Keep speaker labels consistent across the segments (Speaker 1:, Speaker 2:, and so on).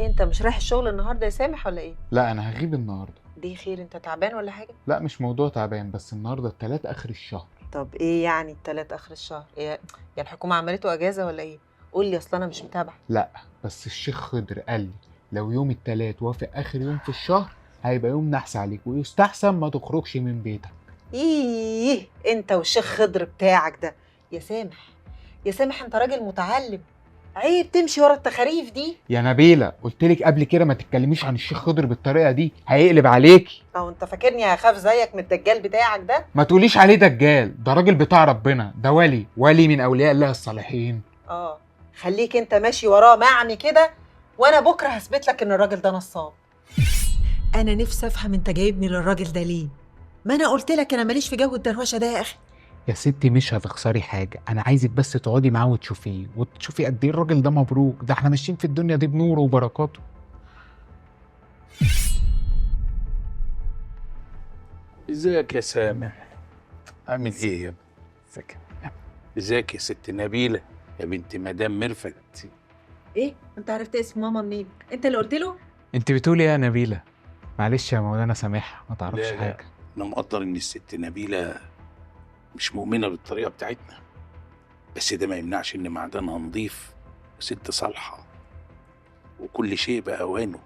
Speaker 1: انت مش رايح الشغل النهارده يا سامح ولا ايه؟
Speaker 2: لا انا هغيب النهارده.
Speaker 1: دي خير، انت تعبان ولا حاجة؟
Speaker 2: لا مش موضوع تعبان، بس النهارده التلات اخر الشهر.
Speaker 1: طب ايه يعني التلات اخر الشهر؟ ايه يا الحكومة عملته اجازه ولا ايه؟ قول لي اصل انا مش متابعه.
Speaker 2: لا بس الشيخ خضر قال لي لو يوم التلات وافق اخر يوم في الشهر هيبقى يوم نحس عليك، ويستحسن ما تخرجش من بيتك.
Speaker 1: ايه انت والشيخ خضر بتاعك ده يا سامح؟ يا سامح انت راجل متعلم، عيب تمشي ورا التخاريف دي.
Speaker 2: يا نبيلة قلت لك قبل كده ما تتكلميش عن الشيخ خضر بالطريقة دي، هيقلب عليكي.
Speaker 1: او انت فاكرني هخاف زيك من الدجال بتاعك ده؟
Speaker 2: ما تقوليش عليه دجال، ده راجل بتاع ربنا، ده ولي، ولي من اولياء الله الصالحين.
Speaker 1: اه خليك انت ماشي وراه معمي كده، وانا بكره هثبت لك ان الراجل ده نصاب. انا نفسي افهم انت جايبني للراجل ده ليه؟ ما انا قلت لك انا ماليش في جو الدروشه ده يا اخي.
Speaker 2: يا ستي مش هتخسري حاجة، انا عايزك بس تقعدي معاه وتشوفيه، وتشوفي قد ايه الراجل ده مبروك، ده احنا ماشيين في الدنيا دي بنوره وبركاته.
Speaker 3: ازيك يا سامح؟ عامل ايه يا ابني؟
Speaker 2: ازيك؟
Speaker 3: ازيك يا ست نبيلة يا بنت مدام مرفت؟
Speaker 1: ايه انت عرفت اسم ماما منين؟ انت اللي قلت له؟
Speaker 2: انت بتقولي ايه يا نبيلة؟ معلش يا مولانا سامح ما تعرفش
Speaker 3: لا لا.
Speaker 2: حاجة.
Speaker 3: انا مقدر ان الست نبيلة مش مؤمنة بالطريقة بتاعتنا، بس ده ما يمنعش ان معدنها نظيف وست صالحه وكل شيء بأوانه.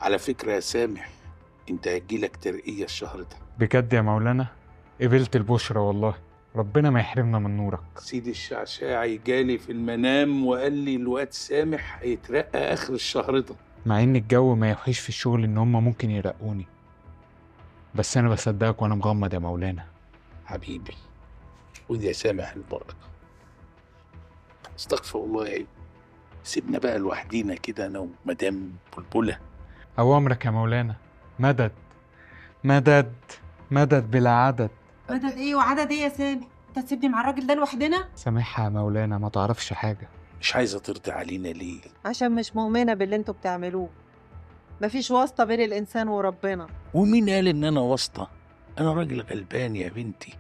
Speaker 3: على فكرة يا سامح انت هتجيلك ترقيه الشهر ده.
Speaker 2: بجد يا مولانا؟ قبلت البشرى والله، ربنا ما يحرمنا من نورك.
Speaker 3: سيدي الشعشاعي جالي في المنام وقال لي الواد سامح هيترقى اخر الشهر ده.
Speaker 2: مع ان الجو ما يوحيش في الشغل ان هم ممكن يرقوني، بس انا بصدقك وانا مغمض يا مولانا.
Speaker 3: حبيبي خد يا سامح البركة. استغفر الله يا ابني، سيبنا بقى لوحدينا كده انا ومدام بلبلة.
Speaker 2: اوامرك يا مولانا. مدد مدد مدد بلا عدد.
Speaker 1: مدد ايه وعدد ايه يا سامح؟ انت تسيبني مع الراجل ده لوحدنا؟
Speaker 2: سامحها يا مولانا ما تعرفش حاجة.
Speaker 3: مش عايزه ترضي علينا ليه؟
Speaker 1: عشان مش مؤمنة باللي انتوا بتعملوه. مفيش واسطه بين الانسان وربنا.
Speaker 3: ومين قال ان انا واسطه؟ انا راجل غلبان يا بنتي،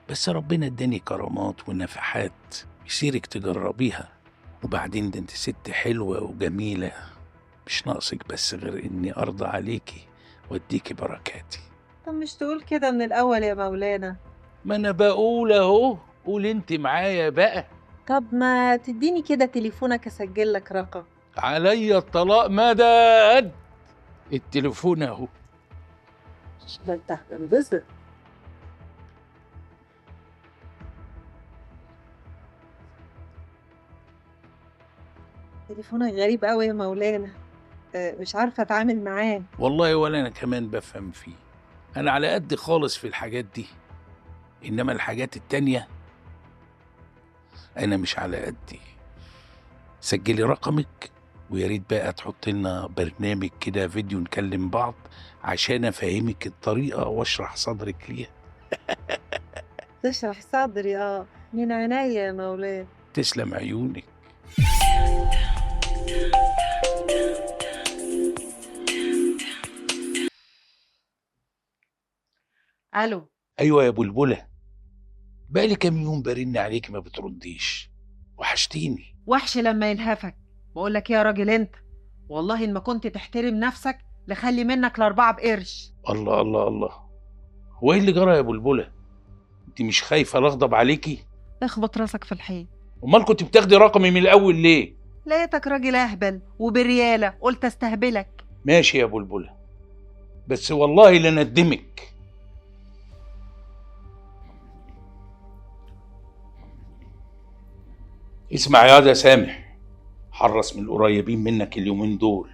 Speaker 3: بس ربنا اداني كرامات ونفحات يصيرك تجربيها. وبعدين ده انت ست حلوة وجميلة، مش ناقصك بس غير اني ارضى عليكي واديكي بركاتي.
Speaker 1: طب مش تقول كده من الاول يا مولانا؟
Speaker 3: ما انا بقول اهو، قول انت معايا بقى.
Speaker 1: طب ما تديني كده تليفونك اسجل لك رقم.
Speaker 3: عليا الطلاق مدد، التليفون اهو.
Speaker 1: ده انت هتنبسط. تليفونك غريب قوي يا مولانا، مش عارفه اتعامل معاه.
Speaker 3: والله ولا انا كمان بفهم فيه، انا على قد خالص في الحاجات دي، انما الحاجات التانية انا مش على قدي. سجلي رقمك، ويا ريت بقى تحط لنا برنامج كده فيديو نكلم بعض عشان افهمك الطريقة واشرح صدرك ليها.
Speaker 1: تشرح صدري؟ اه من عينيا يا مولانا.
Speaker 3: تسلم عيونك.
Speaker 1: الو.
Speaker 3: ايوه يا بلبلة، بقالي كام يوم برن عليك ما بترديش، وحشتيني.
Speaker 1: وحش لما يلهفك. بقول لك يا راجل انت، والله ان ما كنت تحترم نفسك لخلي منك الاربعة بقرش.
Speaker 3: الله الله الله، هو ايه اللي جرى يا بلبلة؟ انت مش خايفة اغضب عليكي؟
Speaker 1: اخبط راسك في الحيط.
Speaker 3: امال كنت بتاخدي رقمي من الاول ليه؟
Speaker 1: لقيتك راجل اهبل وبرياله قلت استهبلك.
Speaker 3: ماشي يا بلبلة، بس والله لندمك. اسمع يا ده سامح، حرص من القريبين منك اليومين دول.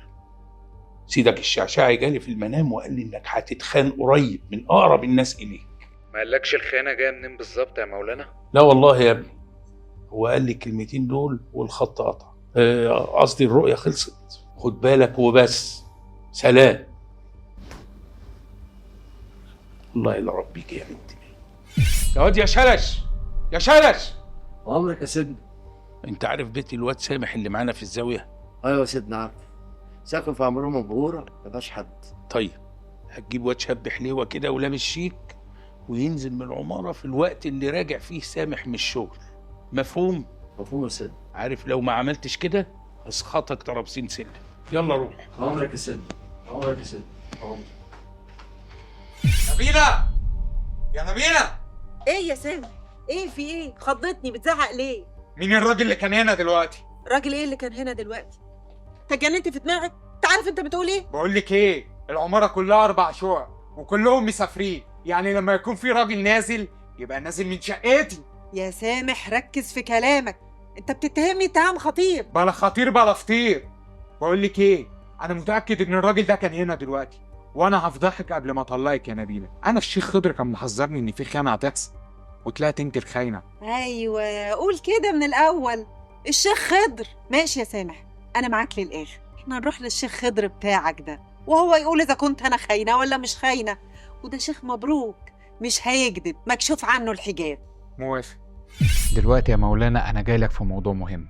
Speaker 3: سيدك الشعشاعي جالي في المنام وقال لي انك هتتخان قريب من اقرب الناس اليك.
Speaker 2: ما قالكش الخيانة جاية منين بالظبط يا مولانا؟
Speaker 3: لا والله يا ابني، هو قال لي الكلمتين دول والخط قطع. قصدي الرؤية خلصت. خد بالك وبس، سلام. الله يلا ربيك يا بنتي. يا واد يا شلش، يا شلش.
Speaker 4: عمرك يا سيدنا.
Speaker 3: انت عارف بيت الواد سامح اللي معانا في الزاوية؟
Speaker 4: ايوه يا سيدنا عارف، ساكن في عمارة مبهوره ما فيهاش حد.
Speaker 3: طيب هتجيب واد شاب حليوه كده ولابس شيك وينزل من العمارة في الوقت اللي راجع فيه سامح من الشغل، مفهوم؟
Speaker 4: مفهوم يا سيدنا.
Speaker 3: عارف لو ما عملتش كده اسخطك ترابسين سلم. يلا روح.
Speaker 4: عمرك يا سيدنا، عمرك يا سيدنا، عمرك.
Speaker 2: نبيلة، يا نبيلة.
Speaker 1: ايه يا سامح؟ ايه في ايه؟ خضتني، بتزعق ليه؟
Speaker 2: مين الراجل اللي كان هنا دلوقتي؟
Speaker 1: راجل ايه اللي كان هنا دلوقتي؟ انت اتجننت في دماغك؟ انت عارف انت بتقول ايه؟
Speaker 2: بقول لك ايه، العمارة كلها 4 شقق وكلهم مسافرين، يعني لما يكون في راجل نازل يبقى نازل من شقتي.
Speaker 1: يا سامح ركز في كلامك، انت بتتهمني اتهام خطير.
Speaker 2: بلا خطير بلا فطير. بقول لك ايه، انا متاكد ان الراجل ده كان هنا دلوقتي، وانا هفضحك قبل ما اطلقك يا نبيلة. انا الشيخ خضر كان محذرني ان في خيانة هتحصل، وطلعت انت الخاينه.
Speaker 1: ايوه قول كده من الاول، الشيخ خضر. ماشي يا سامح، انا معاك للاخر. احنا نروح للشيخ خضر بتاعك ده وهو يقول اذا كنت انا خاينه ولا مش خاينه، وده شيخ مبروك مش هيكذب، مكشوف عنه الحجاب.
Speaker 2: موافق. دلوقتي يا مولانا انا جاي لك في موضوع مهم.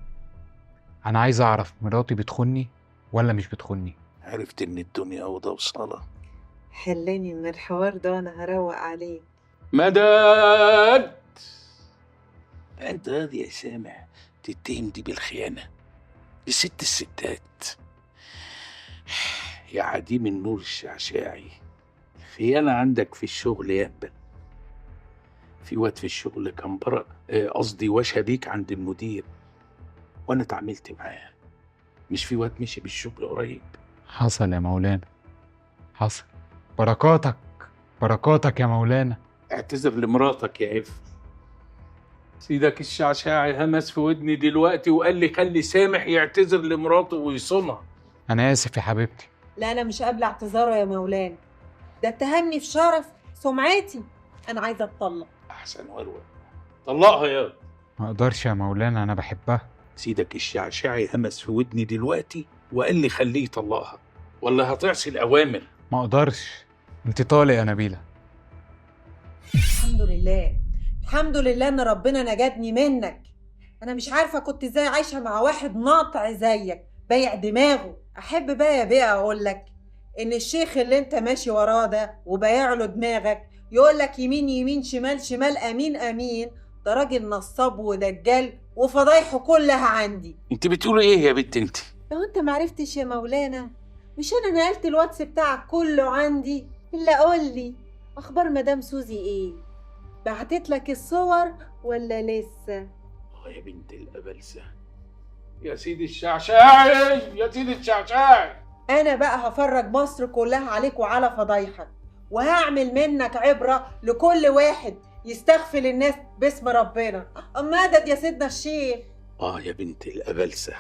Speaker 2: انا عايز اعرف مراتي بتخوني ولا مش بتخوني.
Speaker 3: عرفت ان الدنيا اوضة وصاله.
Speaker 1: حلني من الحوار ده وانا هروق عليك.
Speaker 3: مدد. انت راضي يا سامح تتهم دي بالخيانة؟ دي ست الستات يا عديم النور الشعشاعي. خيانة عندك في الشغل يا هبل. في واد في الشغل كان برق، قصدي وشى بيك عند المدير، وانا اتعاملت معاه. مش في واد مشي بالشغل قريب؟
Speaker 2: حصل يا مولانا، حصل. بركاتك، بركاتك يا مولانا.
Speaker 3: اعتذر لمراتك يا عف. سيدك الشعشاعي همس في ودني دلوقتي وقال لي خلي سامح يعتذر لمراته ويصونها.
Speaker 2: انا اسف يا حبيبتي.
Speaker 1: لا انا مش قابله اعتذاره يا مولانا، ده اتهمني في شرف سمعتي، انا عايزه اتطلق.
Speaker 3: احسن وروق، طلقها يا.
Speaker 2: ما اقدرش يا مولانا، انا بحبها.
Speaker 3: سيدك الشعشاعي همس في ودني دلوقتي وقال لي خليه يطلقها ولا هتعصي الاوامر.
Speaker 2: ما اقدرش، انت طالق يا نبيلة.
Speaker 1: الحمد لله، الحمد لله ان ربنا نجدني منك. انا مش عارفه كنت ازاي عايشه مع واحد ناطع زيك بايع دماغه. احب بقى يا بيه اقول لك ان الشيخ اللي انت ماشي وراه ده وبايع له دماغك يقول لك يمين يمين شمال شمال امين امين، ده راجل نصاب ودجال وفضايحه كلها عندي.
Speaker 3: انت بتقولي ايه يا بنت انت؟
Speaker 1: لو انت معرفتش يا مولانا، مش انا نقلت الواتس بتاعك كله عندي؟ الا قول لي اخبار مدام سوزي ايه؟ بعتت لك الصور ولا لسه؟
Speaker 3: اه يا بنت الابلسه، يا سيدي الشعشاعي، يا سيدي الشعشاعي.
Speaker 1: انا بقى هفرج مصر كلها عليك وعلى فضايحك، وهعمل منك عبره لكل واحد يستغفل الناس باسم ربنا. اما مدد يا سيدنا الشيخ.
Speaker 3: اه يا بنت الابلسه.